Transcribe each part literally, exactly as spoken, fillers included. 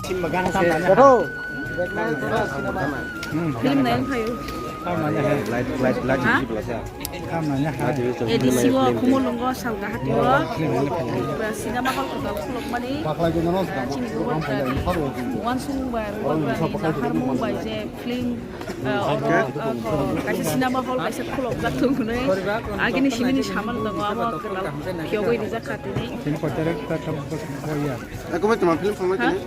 Film naina phaio. Ha? A D C o Khumulwngo Salka Hatio, cinema hall kwtal khulukmani, chini Bubagrani uansukmung bai, Bubagrani naharmung bai je film, eh, oro, eh, ko-, kaisa cinema hall kaisa khulukjak thung hwnwi agini simini samani tongo, amo kwtal phiyogwi rijak kha tini. Tini koi tarik ta tam ko ya. Aku mai tuma film phangma tini.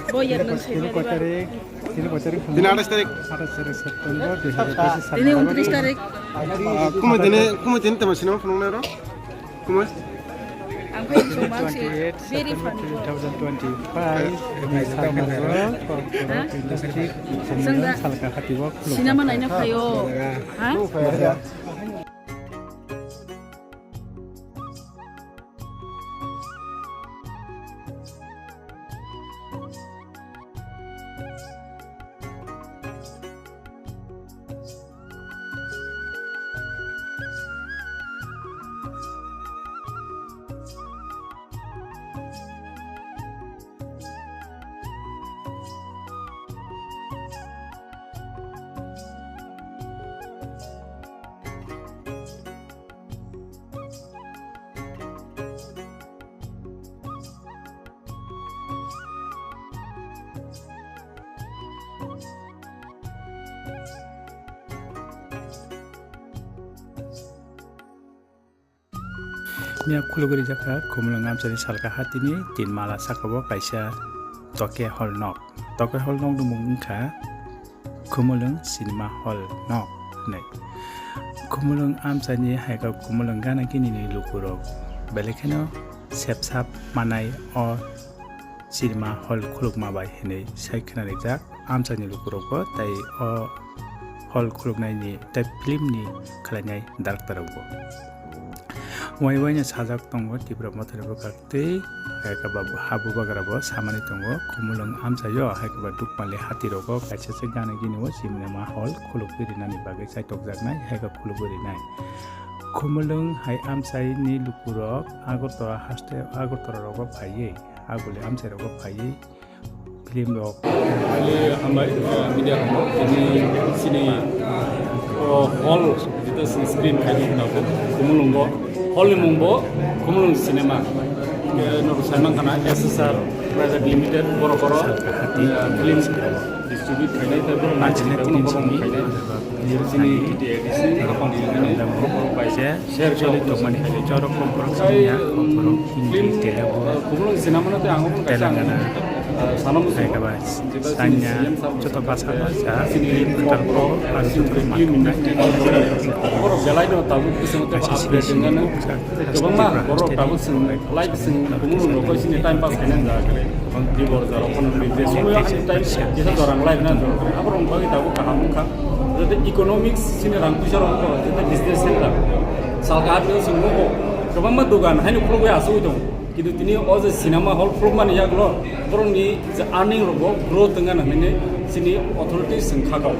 Bo ya nung se. Tini koi tarik. Tini koi tarik. Tini athais tarik. Athais tarik September dui hajar pachis. Tini untris tarik. Ah, kumai tini, kumai tini tama cinema phunuknai ro? Kumai? Ang phai sung mang si. Very funny. Two thousand twenty-five ni sal maso Kokborok industry Khumulwng Salka Hatio khulukjak. Cinema naina phaio. Ha? Miya khulugwi rijak kha Khumulwng amchaini Salka Hatini tin mala sakao kaisa toke hall nok. Toke hall nok ni mung wngkha Khumulwng Cinema Hall no hwnwi. Khumulwng amchaini hai khe Khumulwng gana gini ni lukurok belai kheno sepsap manai o cinema hall khulukma bai hwnwi sai khwnarijak amchaini lukurokbo tei o hall khuluknaini tei film ni khlainai director rokbo. Wai waino sajak tongo Tipra Motha ni bwkhak tei, hai khe ba ha bubagra bo samani tongo, Khumulwng amchaio hai khe ba Dukpali hati rogo kaisa se gana gini o cinema hall khulukwi rinani bagwi chaitokjaknai hai khe khulukwi rinai. Khumulwng hai amchaini lukurok Agartala haste Agartala rogo phaiwi, Aguli amchai rogo phaiwi film rok. Hambai, eh, media rok, tini sini, oh, hall, jeta sini screen khai rok na, Khumulwngo, hall ni mung bo Khumulwng Cinema. Eh, norok sai mankha na, S S R Private Limited, borok oro, eh, film distribute khainai, tei borok naising khainai, borok khainai. Chini T T A D C, borok bai se. Share choli tongmani hai chorok Kokborok samya, Kokborok, Hindi, Telugu, Khumulwng Cinema no tei ang obo kaisa Telangana, ah, sana muchungo. Hai khe ba sanya joto basa no sa film kwtal bo ang joto ma tongnai. Borok belai no tabuk bisingo tei upgrade wngmano. Kwbangma borok tabuk chwng live chwng Khumulwng rok bai sini time pass khainani jaga kwrwi. Di bor jora phano ri je somoyo ani time kisa jorang lai na jorang. Aborok bagwi tabuk kaham wngkha. Jate economics chini rang puisa rok wngkha, jate business center. Salka hatio chwng nugo kwbangma dogan haino khulugwi achugwi tongo. Kintu tini o je cinema hall khulukmani yagulo borokni je earning rogo growth wngya hinwi chini authorities chwng khakao.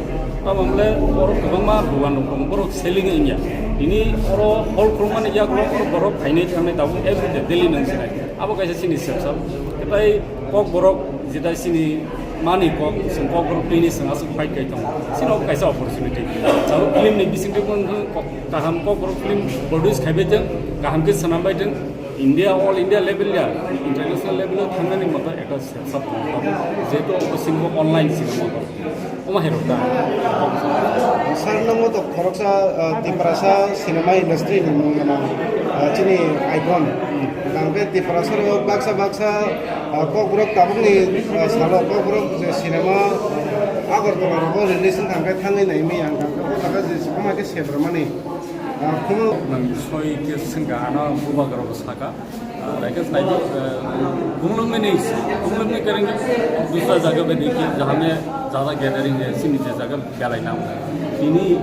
Tamo hwnle borok kwbangma dogan rok tongo, borok selling wngya. Tini oro hall khulukmani yagulo oro borok phainai thangnai tabuk everyday daily nang sinai. Abo kaisa chini sepsap. Tei Kokborok jeta chini mani kok, chwng Kokborok tini chwng aswk fight khai tongo. Chini obo kaisa opportunity. Chao film ni bisingtwi bo wngkha kok-, kaham Kokborok film produce khaibai thwng, kaham khe swnambai thwng. India, all India level ya, international level o thangnani moto ekta sepsap tongo. Jehetu obo sini bo online sini moto. Omo hai rok da. Sir, nungbo to khoroksa, ah, Tiprasa cinema industry ni mung gwnang, ah, chini icon. Tangkhe Tiprasa rok baksa baksa, ah, Kokborok tabukni, ah, salo Kokborok je cinema Agartala rogo release wngkha, hwnkhe thangwi naimaya wngkha, hwnkhe o jaga je omo hai khe sebramani, ah, khunu. Nang soi khe swngkha, ano bubagra rok saka. Like us, like, uh, Khumulwng ni, Khumulwng ni kereng dusra jaga bedi ki, jaha mein jada gathering hai, sini je jaga belai na. Tini,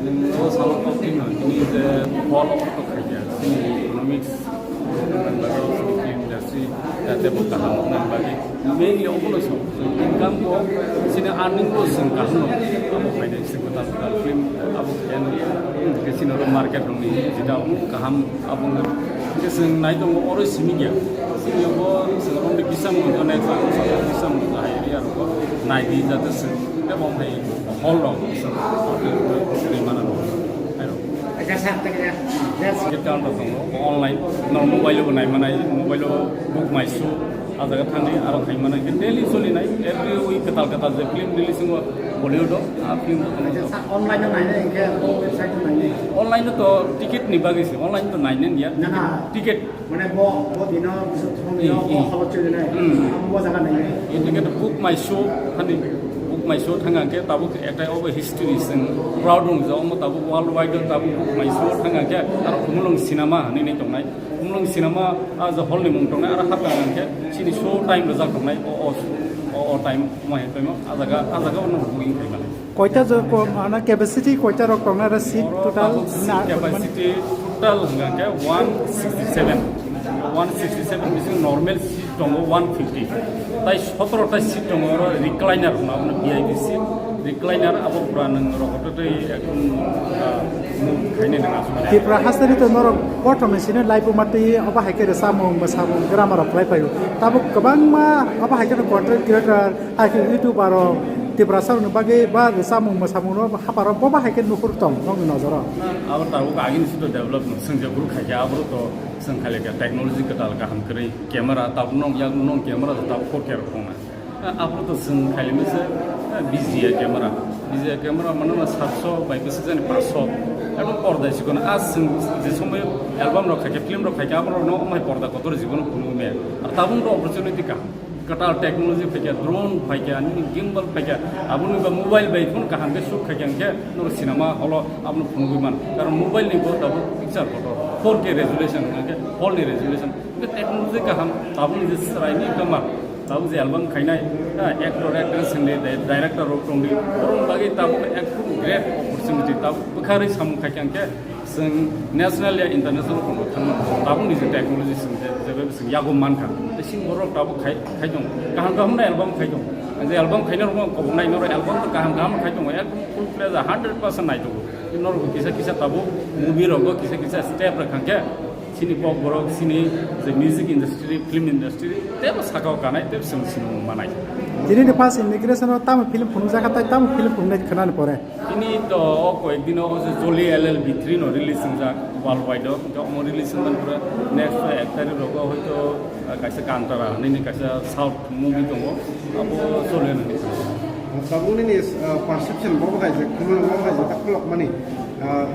mm, o sama kok tin no, tini je hall of kok khai ya, sini economics, nang bagi, sini film industry, jate bo kaham nang bagi. Mainly obo no so, income bo, sini earning bo sing kaham no, abo khai de, sing kota kota film, abo khai ya no, sini oro market rok ni, jeta kaham. Abo wngkha. Hingke chwng nai tongo oro simi ya. Simi bo chwng romni bisa mung tongo, nai tongo, bisa mung tongo. Naidi jate swng, tei bo hai hall rok swng, tei mano rok. Acha sa, tei ya. Yes. Ticket counter tongo, online, no mobile bo nai manai, mobile o book my show, a jaga thangwi aro khai manai, daily choli nai, every week kwtal kwtal je film release wngo Bollywood o, a film bo tongo. Acha sa, online no nai nai, hingke o website no nai nai. Online to ticket ni bagwi se, online to nai nai ya. Na, na. Ticket. Mane bo, bo dino, bisu thong dino, Hmm, bo hmm. Holo chili nai. Hmm. Amo bo jaga nai nai. Ini kan book my show, hani book my show thang angke tabuk ekta obo history sing proud rung jo omo tabuk worldwide tabuk book my show thang angke aro Khumulwng cinema hani ni tongnai. Khumulwng cinema a jo hall ni mung tongnai aro hap angke chini show time rwjak tongnai o, o, o, o time mo he toimo a jaga, a jaga ono booking khai manai. Koita jo ko, mana capacity koita rok tongna ra seat Oro total tabuk na seat capacity total hwnga khe one sixty seven. One sixty seven bising normal seat tongo one fifty. Tai sotoro ta seat tongo oro recliner hwnga, V I P seat. Recliner abo pura nang rok tei ekdom, ah, move khaini nang asuk. Tripura hasteni to norok kothom ni sini live matwi obo hai khe samung ba samung grammar rok khlai paio. Tabuk kwbangma obo hai khe content creator Hai khe YouTube aro Tiprasa rokni bagwi ba samung mwsamung no haparo bo ba hai khe nuhur tong nokni nojoro. Abo tabuk agini sito develop no swngjak guru khaikhe aboro to swng khailekha technology kwtal kaham kwrwi camera tabuk nong yak nong camera tabuk four K rok tongna. Aboro to swng khailima se B G A camera. B G A camera mano ma satso bai bwswk jani paanch so. Abo porda sikon a swng je somoy album rok khaikhe film rok khaikhe aboro no omai porda kotor jibon phunukmaya. Ar tabuk to opportunity kaham. Kwtal technology phaikha, drone phaikha, nini gimbal phaikha, aboni ba mobile bai phone kaham khe shoot khaikha hwnkhe norok cinema hall o abono phunugwi man. Karon mobile ni bo tabuk picture kotor four K resolution hwnkhe hall ni resolution. Hwnkhe technology kaham, tabukni je chwraini kamar, tabuk je album khainai, ha, actor, actress hwndi, di-, director rok tongdi, borokni bagwi tabuk ekdum great opportunity, tabuk bwkharwi samung khaikha hwnkhe Chwng national ya international kono thangma tabukni je technology chwng je, je bai chwng yago mankha. Tei chini borok tabuk khai, khai tongo. Kaham kaham no album khai tongo. Ang je album khaina rokno kobok nai norok album to kaham kaham khai tongo. Ekdom full fledged hundred percent nai tongo. Norok bo kisa kisa tabuk movie rogo kisa kisa step rok hangke chini kok borok chini je music industry, film industry tebo sakao kanai tebo chwng sinung manai. Tini ni first immigration o tamo film phunukjak kha tai tamo film phunuknai khwnani pore. Ini to o koyek din o je Jolly L L B three no release wngjak worldwide o. Hingke omo release wngmani pore next ek tarik rogo hoito, ah, kaisa Kantara hinwi kaisa South movie tongo. Abo Jolly L L B three. Tabuk nini, ah, perception bo bai je, khumulwng bo bai je, ta khulok mani, ah,